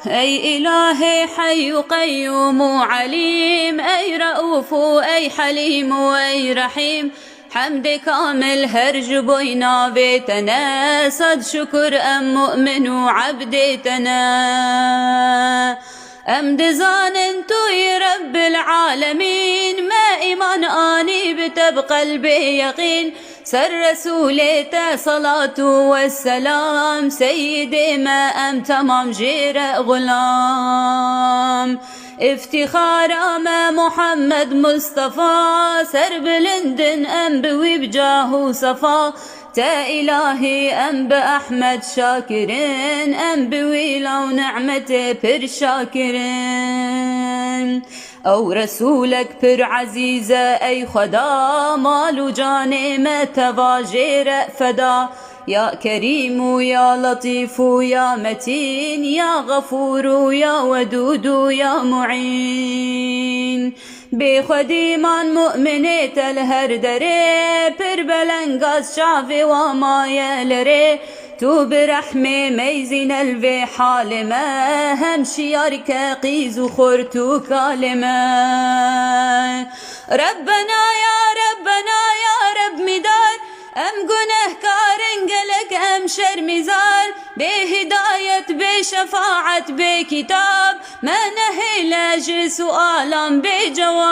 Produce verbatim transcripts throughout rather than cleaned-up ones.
Ey Îlahê Heyy û Qeyyûm û Elîm, ey Reûf û ey Helîm û ey Rehîm, hemdê kamil her ji boy navê te ne, sed şukur em mu'min û ebdê te ne. Em dizanin tu yî Rebbil Alemîn, me îman anî bi te bi qelbê yeqîn, ser Resûlê te selat û wesselam, Seyyidê me em temam jê re xulam. Îftîxara me Muhammed Mustafa, serbilindin em bi wî bi cah û sefa. Te îlahî em bi Ehmed şakirin, em bi wî law ni'metê pir şakirin. Ew Resûlek pir ezîz e ey Xweda, mal û canê me teva jê re feda. Ya Kerîm û ya Letîf û ya Metîn, ya Xefûr û ya Wedûd û ya Muîn. Bê xwedî man mu'minê te li her derê, pir belengaz çavê wa maye lerê. Tu bi rehmê meyzîne li vê halê me, hem şiyar ke qîz û xort û kalê me. Rebbena ya Rebbena ya Reb midar, em gunehkar in gelek em şermîzar, bê hidayet, bê şefaet, bê kitab, me nehêle ji sualan bê cewab.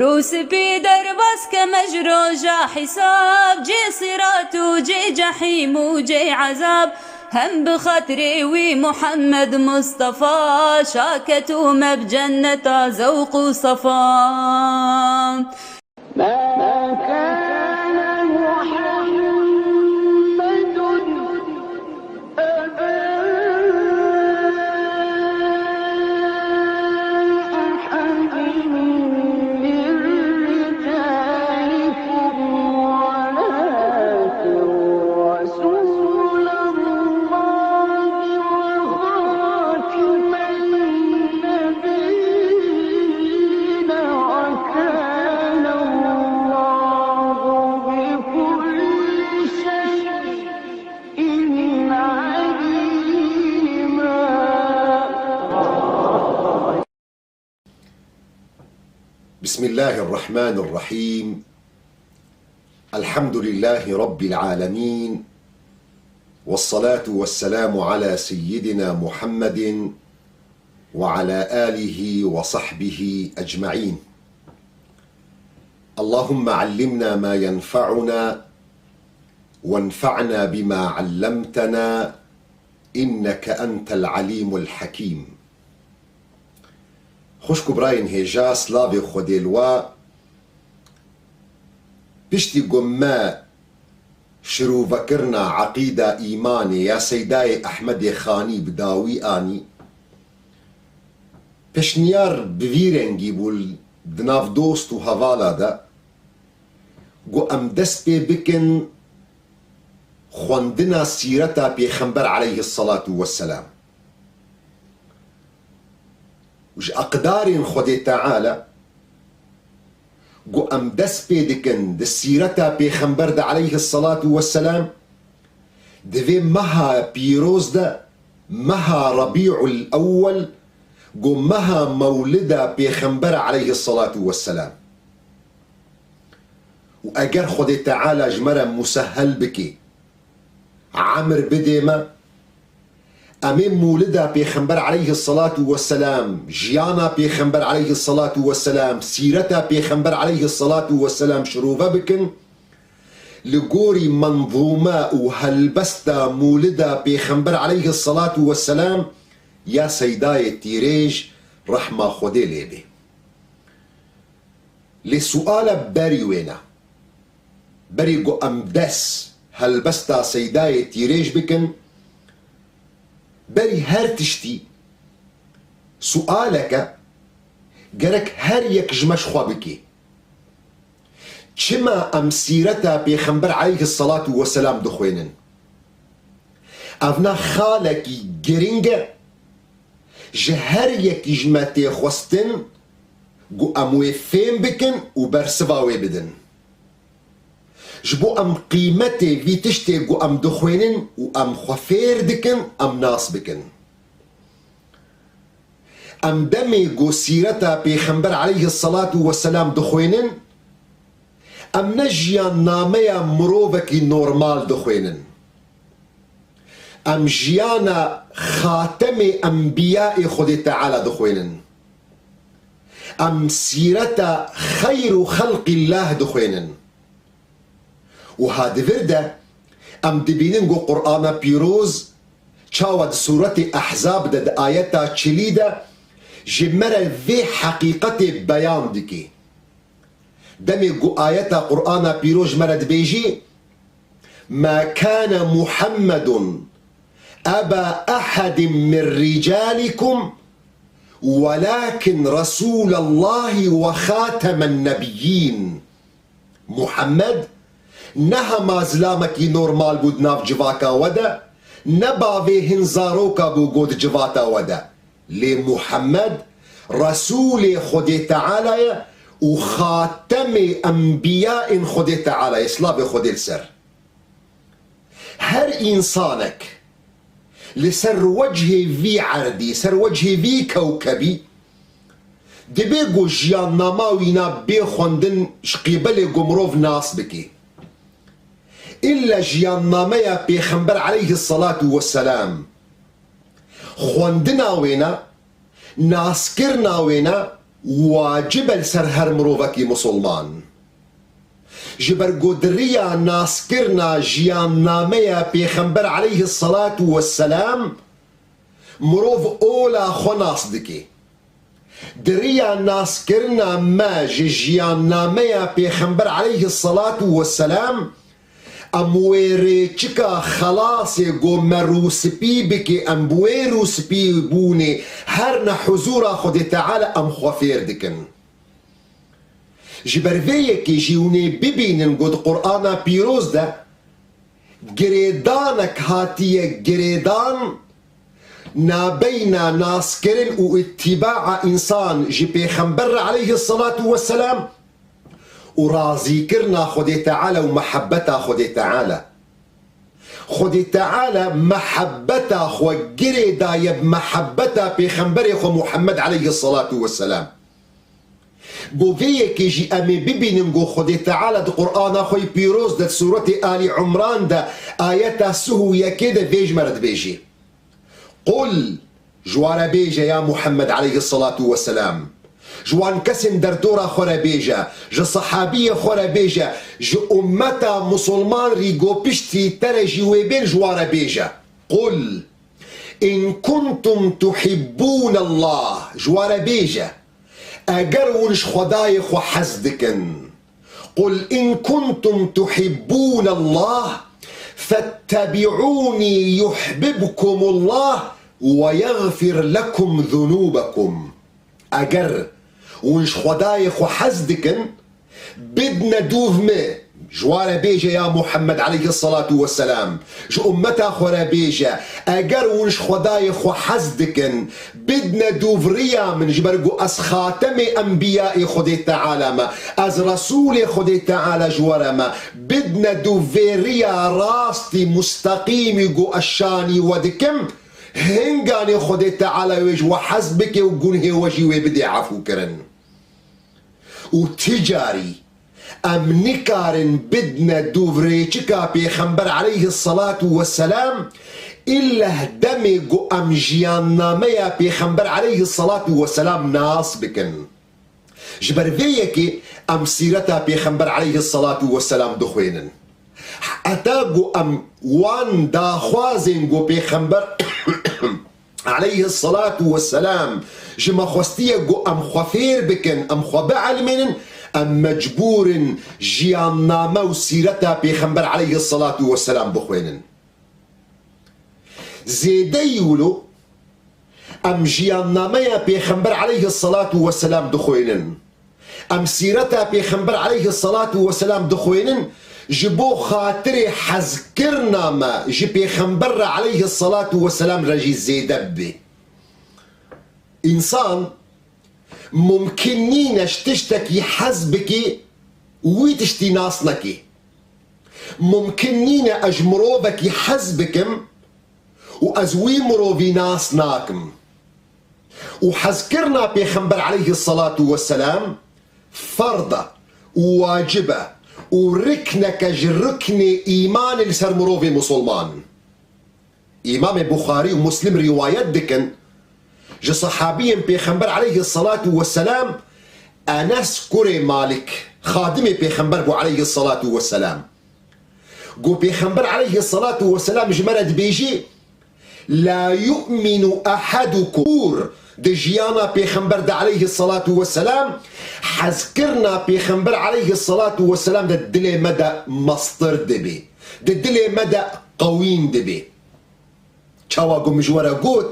Rû spî derbas ke me ji roja hîsab, cê sirat û cê cehîm û cê ezab. Hem bi xatirê wî Muhammed Mustafa, şaket û me bi cenneta zewq û sefa. ما كان محمد أبا أحد من رجالكم ولكن رسول الله وخاتم النبيين وكان الله بكل شيء عليما. بسم الله الرحمن الرحيم. الحمد لله رب العالمين. والصلاة والسلام على سيدنا محمد وعلى آله وصحبه أجمعين. اللهم علمنا ما ينفعنا وانفعنا بما علمتنا إنك أنت العليم الحكيم. Xwişk û birayên hêja, silavê Xwedê li we. Piştî ku me şirûvekirina eqîda îmanê ya Seydayê Ehmedê Xanî bi dawî anî, pêşniyar bi vî rengî bû di nav dost û hevala de, ku em dest pê bikin xwendina sîreta Pêxember aleyhisselatu vesselam. Û ji eqdarên Xwedê Teala ku em dest pê dikin di sîreta Pêxember de aleyhisselatu vesselam, di vê meha pîroz de, meha Rebî'ul Ewwel, ku meha mewlida Pêxember aleyhisselatu vesselam. Û eger Xwedê Teala ji me re musehel bike, emir bidê me, em ê mûlida Pêxember aleyhisselatu vesselam, jiyana Pêxember aleyhisselatu vesselam, sîreta Pêxember aleyhisselatu vesselam şirove bikin, li gorî menzûme û helbesta mûlida Pêxember aleyhisselatu vesselam ya Seydayê Tîrêj, rehma Xwedê lê bê. Lê suala berî wêne. Berî ku em dest helbesta Seydayê Tîrêj bikin, berî her tiştî sualeke gerek her yek ji me ji xwe bike. Çima em sîreta Pêxember aleyhisselatu vesselam dixwênin? Evna xalekî giring e, ji her yekî ji me tê xwestin ku em wê fêm bikin û bersiva wê bidin. Ji bo em qîmetê vî tiştê ku em dixwînin û em xwe fêr dikin, em nas bikin. Em demê ku sîreta Pêxember aleyhisselatu vesselam dixwînin, em ne jiyannameya mirovekî normal dixwînin. Em jiyana Xatemê Enbiyayê Xwedê Teala dixwînin. Em sîreta xeyr û xelqîllah dixwînin. Û ha di vir de em dibînin ku Qur'ana Pîroz çawa di Sûretê Ehzab de di ayeta çilî de ji me re vê heqîqetê beyan dike. Demê ku ayeta Qur'ana Pîroz ji me re dibêjî, "Ma kana Muhammedun eba ehadin min ricalikum, welakin Resûlallahi ve xatemen nebiyyîn." Muhammed ne hema zilamekî normal bû di nav civaka we de, ne bavê hin zaroka bû got civata we de. Lê Muhammed Resûlê Xwedê Teala ye û Xatemê Enbiyayên Xwedê Teala ye, slavê Xwedê li ser. Her însanek li ser wechê vî erdî, ser wechê vî kewkebî, dibe ku jiyannama wîna bê xwendin ji qîbelê ku mirov nas bike. Îlla jiyannameya Pêxember aleyhisselatu vesselam, xwendina wêna, naskirina wêna wacib e li ser her mirovekî misilman. Ji ber ku di riya naskirina jiyannameya Pêxember aleyhisselatu vesselam mirov ola xwe nas dike. Di riya naskirina me ji jiyannameya Pêxember aleyhisselatu vesselam, em wê rêçika xelasê ku me rûspî bike, em bi wê rûspî bûnê herne huzûra Xwedê Teala, em xwe fêr dikin. Ji ber vê yekê jî hûn ê bibînin ku di Qur'ana Pîroz de girêdanek hatiye girêdan nabeyna naskirin û îtîbaa însan ji Pêxember re aleyhisselatu vesselam û razîkirina Xwedê Teala û mehebbeta Xwedê Teala. Xwedê Teala mehebbeta xwe girê daye bi mehebbeta Pêxemberê xwe Muhammed aleyhisselatu vesselam. Bo vê yekê jî em ê bibînin ku Xwedê Teala di Qur'ana xwe yê pîroz de, di Sûretê Alî Imran de, ayeta sih û yekê de vê ji me re dibêjê. Qul, ji wa re bêje, ya Muhammed aleyhisselatu vesselam. Ji wan kesên derdora xwe re bêje, ji sehabiyê xwe re bêje, ji ummeta musulman rî ku piştî te re jî wê bên ji wa re bêje. Qul, in kuntum tuhibbûnallah, ji wa re bêje, eger hûn ji Xwedayê xwe hez dikin. Qul in kuntum tuhibbûnallah, fettebi'ûnî yuhbibkumullah ve yagfir lekum zunûbekum. Eger hûn ji Xwedayê xwe hez dikin, bidne dûv min, ji wa re bêje, ya Muhammed aleyhisselatu vesselam, ji ummeta xwe re bêje, eger hûn ji Xwedayê xwe hez dikin, bidne dûv riya min, ji ber ku ez Xatemê Enbiyayê Xwedê Teala me, ez Resûlê Xwedê Teala ji we re me, bidne dûv vê riya rastî, musteqîmî ku ez şanî we dikim, hinganê Xwedê Teala wê ji we hez bike û gunhê we jî wê bidê efûkirin. Û ti carî em nikarin bidne dûv rêçika Pêxember aleyhisselatu vesselam, îlleh demê ku em jiyannameya Pêxember aleyhisselatu vesselam nas bikin. Ji ber vê yekê em sîreta Pêxember aleyhisselatu vesselam dixwînin. Heta ku em wan daxwazên ku Pêxember aleyhisselatu vesselam ji me xwestiye ku em xwe fêr bikin, em xwe bielmênin, em mecbûr in jiyanname û sîreta Pêxember aleyhisselatu vesselam bixwînin. Zêdeyî wilo em jiyannameya Pêxember aleyhisselatu vesselam dixwînin. Em sîreta Pêxember aleyhisselatu vesselam dixwînin, ji bo xatirê hezkirina me ji Pêxember re aleyhisselatu vesselam re jî zêde bibe. Însan mumkin nîne ji tiştekî hez bike û wî tiştî nas neke. Mumkin nîne ez ji mirovekî hez bikim û ez wî mirovî nas nakim. Û hezkirina Pêxember aleyhi salatu vesselam ferd e û wacib e û rikneke ji riknê îmanê li ser mirovê musulman. Îmamê Buxarî û Muslim rîwayet dikin, ji sehabiyên Pêxember aleyhi salatu vesselam, Enes kurê Malik, xadimê Pêxember bû aleyhi salatu vesselam. Got, Pêxember aleyhi salatu vesselam ji me re dibêjî, "La yu'minu ahadukum." Di jiyana Pêxember de aleyhi salatu vesselam, hezkirina Pêxember aleyhi salatu vesselam de dilê me de mestir dibe. Di dilê me de qewîn dibe. Çawa ku min ji we re got,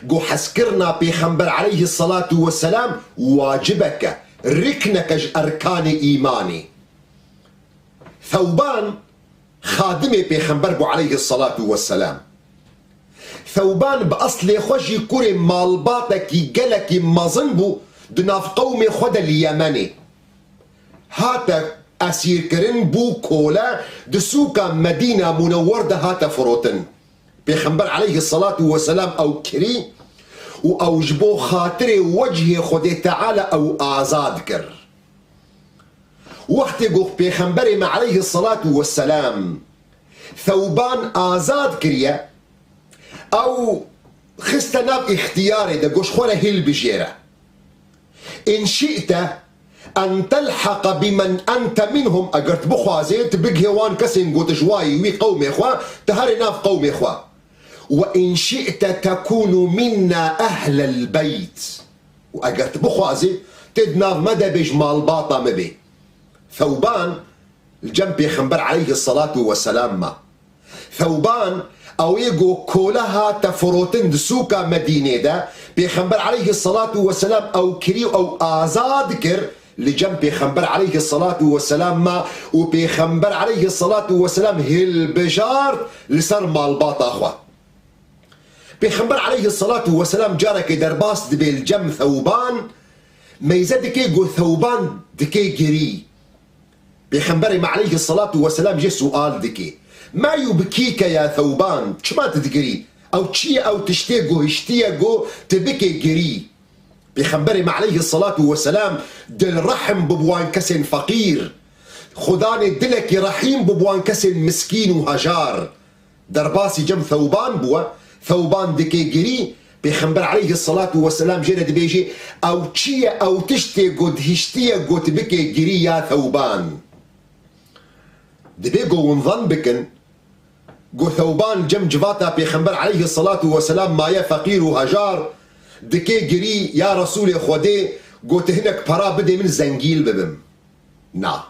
ku hezkirina Pêxember aleyhi salatu vesselam wacibeke, rikneke ji erkanê îmanê. Thewban xadimê Pêxember bû aleyhi salatu vesselam. Thewban bi eslê xwe jî kurê malbatekî gelekî mezin bû, di nav qewmê xwe de li Yemenê. Hate esîrkirin, bû kole, di sûka Medîna Munewwer de hate firotin. Pêxember aleyhi salatu vesselam ew kirî û ew ji bo xatirê wecihê Xwedê Teala ew azad kir. Wextê ku Pêxemberê me aleyhi salatu vesselam Thewban azad kiriye, ew xiste nav îxtiyarê de, got, "Xwe re hilbijêre. In şi'te en telheqa bimen ente minhum, eger tu bixwazê, tu bigihê wan kesên ku tu ji wayî wî qewmê xwe, tu herê nav qewmê xwe. Ve in şi'te tekûnû minna ehlel beyt. Û eger tu bixwazê, tê di nav me de bê, ji malbata me bê." Thewban li cem Pêxember aleyhi salatu vesselam ma. Thewban, ew ê ku kole hate firotin di sûka Medînê de, Pêxember aleyhi salatu vesselam ew kirî û ew azad kir, li cem Pêxember aleyhi salatu vesselam ma û Pêxember aleyhi salatu vesselam hilbijart li ser malbata xwe. Pêxember aleyhi salatu vesselam carekê derbas dibe li cem Thewban, meyze dike, got, Thewban dike girî. Pêxemberê me aleyhi salatu vesselam jê sual dike, "Ma yubkîke ya Thewban, çima tu digirî? Ew çi ye ew tiştê ku hiştiye ku tu bike girî?" Pêxemberê me aleyhi salatu vesselam dilrehim bû bi wan kesên feqîr. Xudanê dilekî rehîm bû bi wan kesên miskîn û hejar. Derbasî cem Thewban bûwe. Thewban dike girî. Pêxember aleyhi salatu vesselam jê re dibêjê, "Ew çi ye ew tiştê ku hiştiye ku tu bike girî ya Thewban?" Dibê ku hûn zan bikin, ku Thewban cem civata Pêxember aleyhi salatu vesselam maye feqîr û hejar, dike girî, "Ya Resûlê Xwedê, ku tu hinek para bidê min zengîl bibim." Na.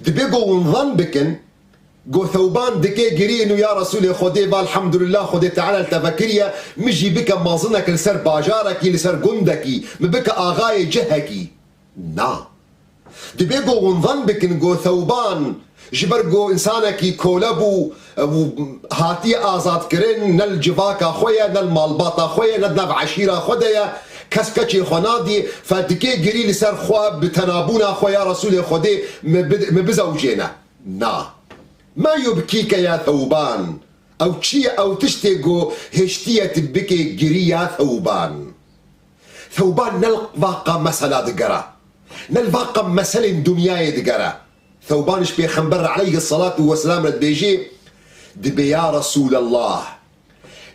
Dibê ku hûn zan bikin, ku Thewban dike girîn û, "Ya Resûlê Xwedê, va elhamdulillah, Xwedê Teala li te vekiriye, min jî bike mezinek li ser bajarekî, li ser gundekî, min bike axayê cihekî." Na. Dibê ku hûn zan bikin, ku Thewban ji ber ku însanekî kole bû, û hatiye azadkirin, ne li civaka xwe ye, ne li malbata xwe ye, ne di nav eşîra xwe de ye, kes keçê xwe nadî, fe dike girî li ser xwe, bi tenabûna xwe, "Ya Resûlê Xwedê, min bi-, min bizewcêne." Na. "Ma yubkîke ya Thewban?" Ew çi ye ew tiştê ku hiştiye tu bike girî ya Thewban? Thewban ne li vaqa mesela digera, ne li vaqa meselên dinyayê digera. Thewban ji Pêxember re aleyhi salatu vesselam re dibêjê, dibê, "Ya Resûlallah,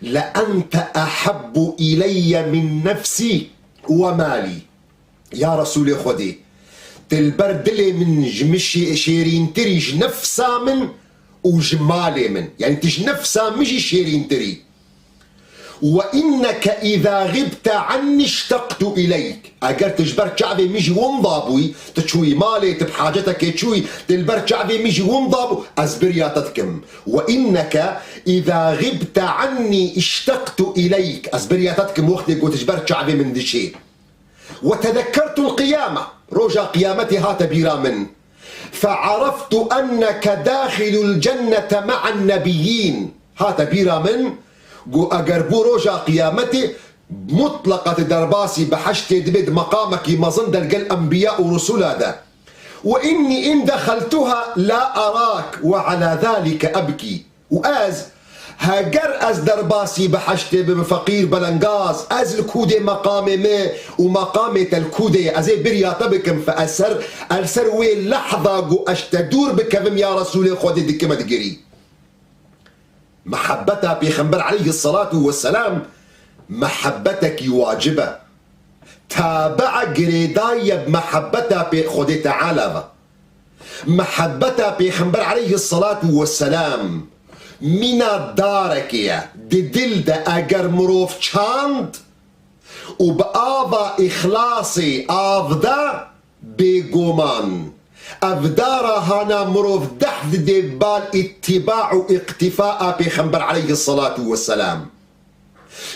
le ente ehebbu ileyye min nefsî ve malî." Ya Resûlê Xwedê, tu li ber dilê min ji min şê-, şêrîntirî ji nefsa min û ji malê min. Yanî tu ji nefsa min jî şêrîntirî. "Ve inneke îzâ gibte annî işteqtu ileyk." Eger tu ji ber çavê min jî winda bûyî, tu çûyî malê, tu bi hacetekê çûyî, tu li ber çavê min jî winda bû, ez biriya te dikim. "Ve inneke îzâ gibte annî işteqtu ileyk." Ez biriya te dikim wextê ku tu ji ber çavê min diçî. "Ve tezekkertul qiyame." Roja qiyametê hate bîra min. "Fe'areftu enneke dahilul cennete me'an nebiyyîn." Hate bîra min, got, eger bû roja qiyametê, mutleqa tu derbasî behiştê dibê, di meqamekî mezin de li gel enbiya û rusula de. وإني إن دخلتها لا أراك وعلى ذلك أبكي. û ez, heger ez derbasî biheştê bibim, feqîr belengaz, ez li kûdê meqamê me û meqamê te li kûdê ye, ez ê biriya te bikim, fe ez ser, ez ser wê lehza ku ez ji te dûr bikevim, ya Resûlê Xwedê, dikime digirî. Mihebbeta Pêxember aleyhisselatu vesselam mihebbetekî wacib e. Tabea girêdayî ye bi mihebbeta pê Xwedê Teala ve. Mihebbeta Pêxember aleyhisselatu vesselam mîna darekê ye. Di dil de eger mirov çand û bi ava îxlasê av da, bêguman ev dara hana mirov dehf didê bal îtîba û îqtîfa a Pêxember aleyhisselatu vesselam.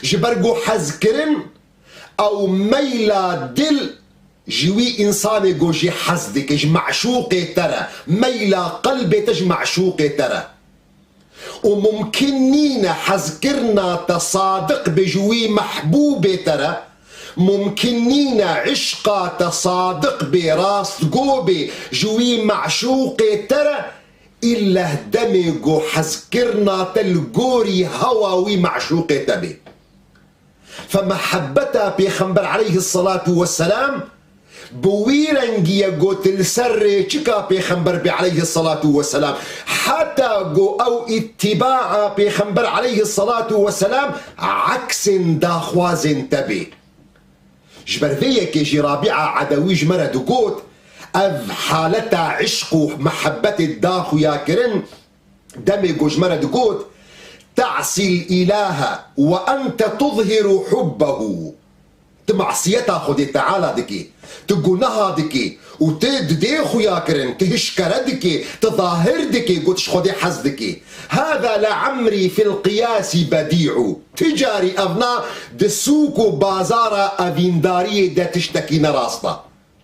Ji ber ku hezkirin ew meyla dil ji wî însanê ku jê hez dike, ji meşûqê te re, meyla qelbê te ji meşûqê te re. Û mumkin nîne hezkirina te sadiq be ji wî mehbûbê te re, mumkin nîne îşqa te sadiq bê, rastgo bê ji wî meşûqê te re, îlleh demê ku hezkirina te li gorî hewa wî meşûqê te bê. Fe mihebbeta Pêxember aleyhisselatu vesselam bi wî rengî ye ku tu li ser rêçika Pêxember bê aleyhisselatu vesselam, heta ku ew îtîbaa Pêxember aleyhisselatu vesselam eksên daxwazên te bê. Ji ber vê yekê jî Rabîa Edewî ji me re digot, ev haleta îşq û mihebbetê da xuya kirin, demê ku ji me re digot, "Te'sîl îlahe ve ente tuzhiru hubbehu." Tu masiyeta Xwedê Teala dikî, tu gunaha dikî û tu didê xuya kirin, tu hişkere dikî, tu zahir dikî, ku tu ji Xwedê hez dikî. "Hâzâ le'emrî fil qiyâsî bedî'u." Ti carî evna di sûk û bazara evîndariyê de tiştekî ne rast e.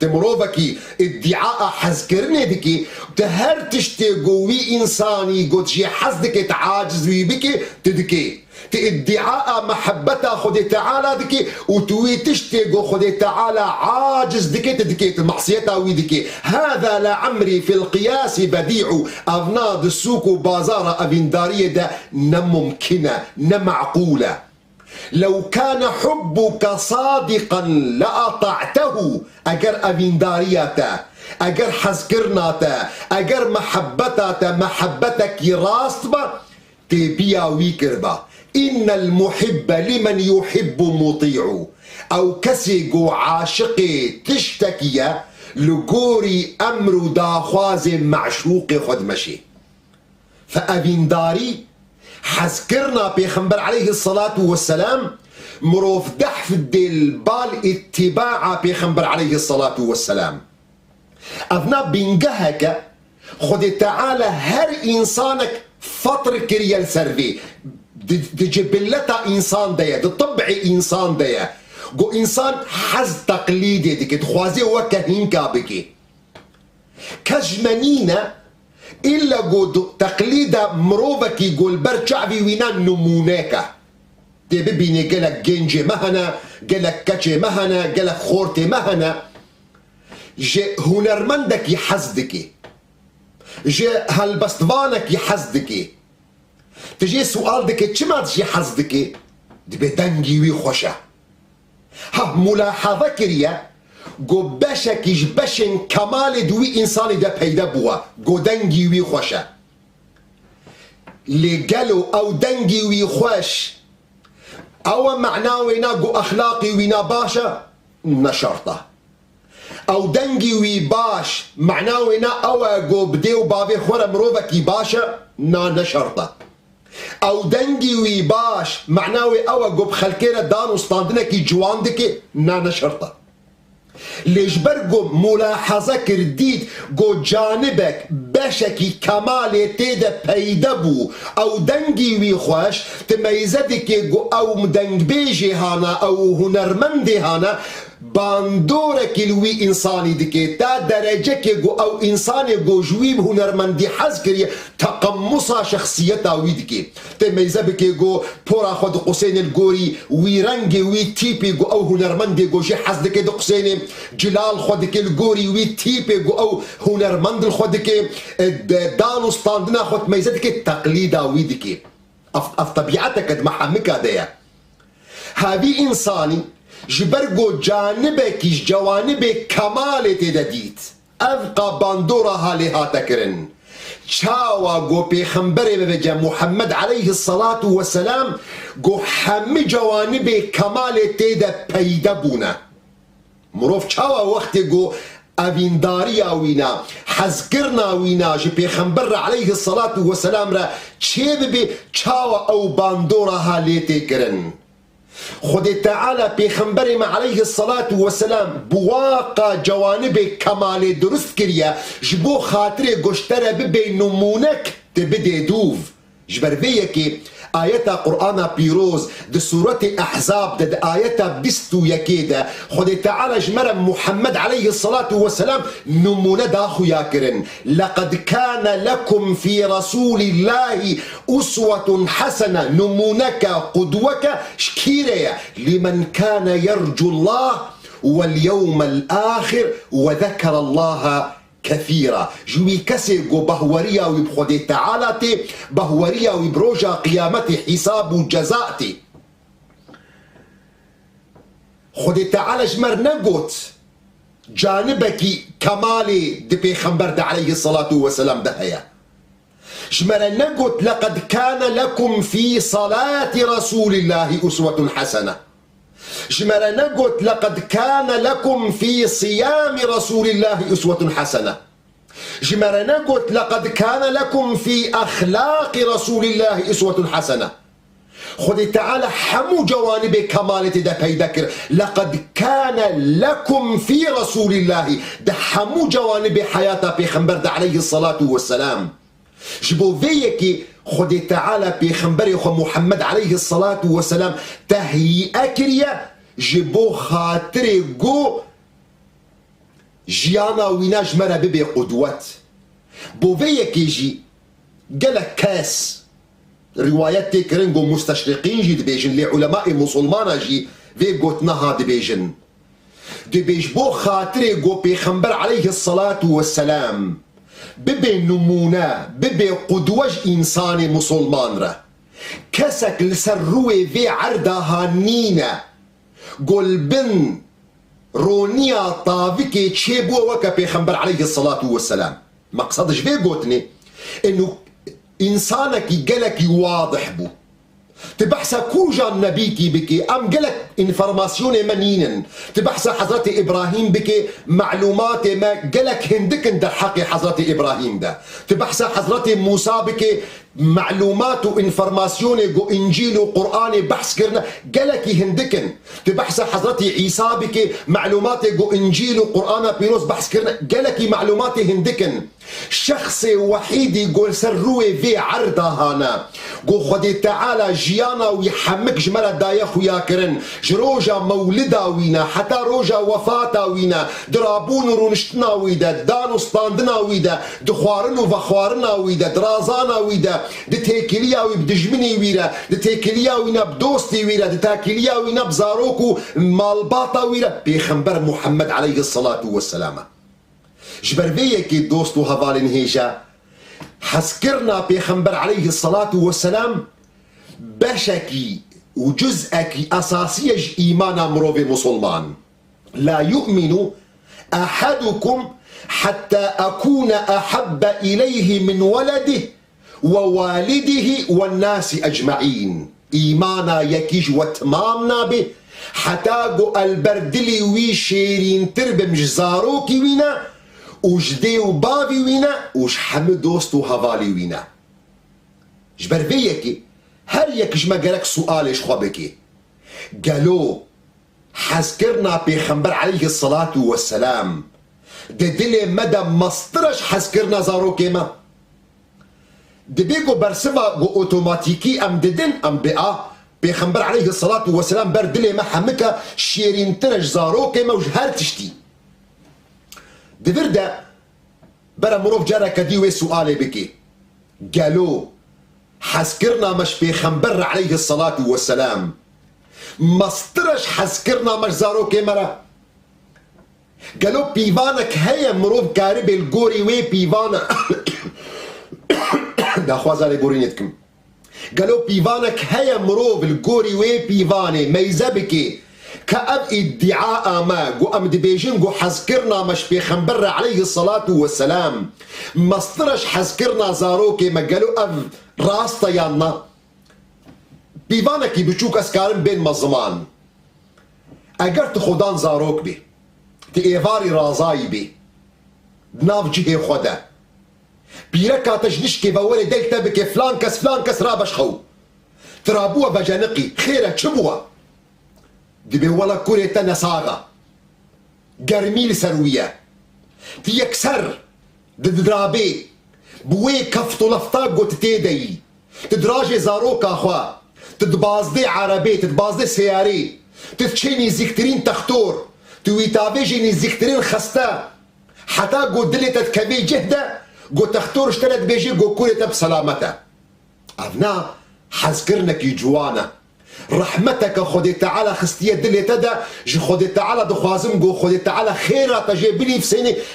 Ti mirovekî îdîaa hezkirinê dikî, ti her tiştê ku wî însanî ku tu jê hez dikî, ti aciz wî bikî, tu dikî. Ti îdîaa mihebbeta Xwedê Teala dikî û tu wî tiştê ku Xwedê Teala aciz dike, tu dikî, tu masiyeta wî dikî. "Hâzâ le'emrî fil qiyâsî bedî'u." Evna di sûk û bazara evîndariyê de ne mumkin e, ne meqûl e. "Lew kâne hubbuke sadiqan le ata'tehu." Eger evîndariya te, eger hezkirina te, eger mihebbeta te mihebbetekî rast be, tê biya wî kiriba. "Innel muhibbe limen yuhibbu mutî'u." Ew kesê ku aşiqê tiştekî ye, li gorî emr û daxwazê meşûqê xwe dimeşê. Fe evîndarî, hezkirina Pêxember aleyhisselatu vesselam, mirov dehf dê li bal îtîbaa Pêxember aleyhisselatu vesselam. Evna bingeheke Xwedê Teala her însanek fetr kiriye li ser vê. Di, di cibilleta însan de ye, di tib'ê însan de ye. Ku însan hez teqlîdê dike, dixwaze weke hînka bike. Kes ji me nîne, îlle ku du-, teqlîda mirovekî ku li ber çavî wî ne nimûnek e. Tê bibînê gelek gencê me hene, gelek keçê me hene, gelek xortê me hene. Ji hunermendekî hez dikê. Ji helbestvanekî hez dikê. Tu jê sual dike, çima tu jê hez dike? Dibê dengî wî xweş e. Ha, mulahaza kiriye, go beşekî ji beşên kemalê di wî însanî de peyde bûye, go dengî wî xweş e. Lê gelo ew dengî wî xweş, ew e mena wê na go exlaqî wî na baş e? Ne şert e. Ew dengî wî baş, mena wê na ew e go bi dê û bavê xwe re mirovekî baş e? Na, ne şert e. Ew dengî wî baş, mena wê ew e go bi xelkê re dan û standinekî ciwan dike? Na, ne şert e. Lê ji ber ku mulahaza kir, dît ku canibek, beşekî kemalê tê de peyde bû, ew dengî wî xweş, tu meyze dikê ku ew dengbêjê hana, ew hunermendê hana, Bandorekî li wî însanî dike, ta derecekê ku ew însanê ku ji wî bi hunermendî hez kiriye, teqemusa şexsiyeta wî dike. Tê meyze bike ku pora xwe diqusêne li gorî wî rengê wî tîpê ku ew hunermendê ku jê hez dike diqusêne, cilal xwe dike li gorî wî tîpê ku ew hunermend li xwe dike, e, de-, dan û standina xwe meyze dike, teqlîda wî dike. Ev, ev tebîeteke di me hemika de ye. Havî însanî ji ber ku canibekî ji cewanibê kemalê tê de dît, ev qa bandora halê hate kirin. Çawa ku Pêxemberê me vece Muhammed aleyhi salatu ve selam ku hemî cewanibê kemalê tê de peyde bûne. Mirov çawa wextê ku evîndariya wî ne, hezkirina wî ne ji Pêxember re aleyhi salatu ve selam re çê bibe, çawa ew bandora ha lê tê kirin? Xwedê Teala Pêxemberê me aleyhi salatu ve selam bi waqa cewanibê kemalê dirust kiriye, ji bo xatirê ku ji te re bibê nimûnek, te bidê dûv. Ji ber vê yekê ayeta Qur'ana Pîroz di Sûretê Ehzab de, di ayeta bîst û yekê de Xwedê Teala ji me re Muhammed aleyhi salatu ve selam nimûne da xuya kirin. "Leqed kâne lekum fî Resûlillâhi uswetun hasene." Nimûneke, qudweke ji kî re ye? "Limen kâne yercullah vel yewmel âxir ve zekerallaha kethîra." Ji wî kesê ku bahweriya wî bi Xwedê Teala tê, bahweriya wî bi roja qiyametê, hîsab û ceza tê. Xwedê Teala ji me re negot, canibekî kemalê di Pêxember de aleyhi salatu ve selam de heye. Ji me re negot, "Leqed kâne lekum fî salâti Resûlillâhi uswetun hasene." Ji me re negot, "Leqed kâne lekum fî siyâmi Resûlillâhi uswetun hasene." Ji me re negot, "Leqed kâne lekum fî exlâqi Resûlillâhi uswetun hasene." Xwedê Teala hemû cewanibê kemalê tê de peyde kir. "Leqed kâne lekum fî Resûlillâhi." Di hemû cewanibê heyata Pêxember de aleyhi salatu ve selam. Ji bo vê yekê Xwedê Teala Pêxemberê xwe Muhammed aleyhi salatu ve selam tehyîe kiriye, ji bo xatirê ku jiyana wî ne ji me re bibe qudwet. Bo vê yekê jî gelek kes, rîwayet tê kirin ku musteşriqîn jî dibêjin, lê ulemaê musulmana jî vê gotina ha dibêjin. Dibê ji bo xatirê ku Pêxember aleyhi salatu ve selam bibe nimûne, bibe qudwe ji însanê musulman re. Kesek li ser rûyê vê erda ha nîne ku li bin roniya tavikê çêbû weke Pêxember aleyhi salatu ve selam. Meqsed ji vê gotinê, inu însanekî gelekî wadih bû. Tu behsa kûjan nebîkî bikî, em gelek înformasyonê me nînin. Tu behsa Hezretê Îbrahîm bikê, malûmatê me gelek hindik in derheqê Hezretê Îbrahîm de. Tu behsa Hezretê Mûsa bikê, malûmat û înformasyonê ku Încîl û Qur'anê behs kirine, gelekî hindik in. Tu behsa Hezretê Îsa bikê, malûmatê ku Încîl û Qur'ana Pîroz behs kirine, gelekî malûmatê hindik in. Şexsê wehîdî ku li ser rûyê vê erda hane, ku Xwedê Teala jiyana wî hemik ji me re daye xuya kirin, ji roja mewlida wî ne heta roja wefata wî ne, di rabûn û rûniştina wî de, dan û standina wî de, di xwarin û vexwarina wî de, di razana wî de, di têkiliya wî bi dijminê wî re, di têkiliya wî ne bi dostê wî re, di têkiliya wî ne bi zarok û malbata wî re, Pêxember Muhammed aleyhi salatu ve selam e. Ji ber vê yekê dost û hevalên hêja, hezkirina Pêxember aleyhi salatu ve selam beşekî û cuz'ekî esasî ye ji îmana mirovê musulman. "La yu'minu ahadukum hatta ekûne ahabbe ileyhi min weledih ve walidih ve nâsi ecmaîn." Îmana yekî ji we timam nabe, heta ku el ber dilî wî şêrîntir bim ji zarokî wî ne û ji dê û bavî wî ne û ji hemî dost û hevalî wî ne. Ji ber vê yekê her yek ji me gerek sualê ji xwe bike. Gelo hezkirina Pêxember aleyhi salatu ve selam di dilê me de mestir e ji hezkirina zarokê me? Dibê ku bersiva ku otomatîkî em didin, em bê a Pêxember aleyhisselatu vesselam ber dilê me hemika şêrîntir e ji zarokê me û ji her tiştî. Di vir de bere mirov careke dî wê sualê bike. Gelo hezkirina me ji Pêxember re aleyhisselatu vesselam mestir e ji hezkirina me ji zarokê me re? Gelo pîvanek heye mirov karibê li gorî wê pîvana daxwaza lêborînê dikim. Gelo pîvanek heye mirov li gorî wê pîvanê meyze bike ka ev îdîa a me, ku em dibêjin ku hezkirina me ji Pêxember re aleyhisselatu vesselam mestir e ji hezkirina zarokê me, gelo ev rast e yan na? Pîvanekî biçûk ez karim bên me ziman. Eger tu xwedan zarok bî, tu êvarî razayî bî, di nav cihê xwe de, pîreka te ji nişkê ve were deng te bike, filan kes, filan kes rabe ji xew. Tu rabû we vejeniqî, xêr e, çi bû we? Dibê wela kurê te nesax e. Germî li ser wî ye. Tu yekser di, didirabê bi wê keft û lefta ku tu tê de yî. Tu dirajê zaroka xwe, tu dibazdê erebê, tu dibazdê seyarê, tu diçê nêzîktirîn textor, tu wî tavê jî nêzîktirîn xeste. Heta ku dilê te dikevê cih de, ku textor ji te re dibêjê ku kurê te bi selamet e. Ev na hezkirinekî ciwan e. Rehmeteke Xwedê Teala xistiye dilê te de, ji Xwedê Teala dixwazim ku Xwedê Teala xêra te jê binivîsênê.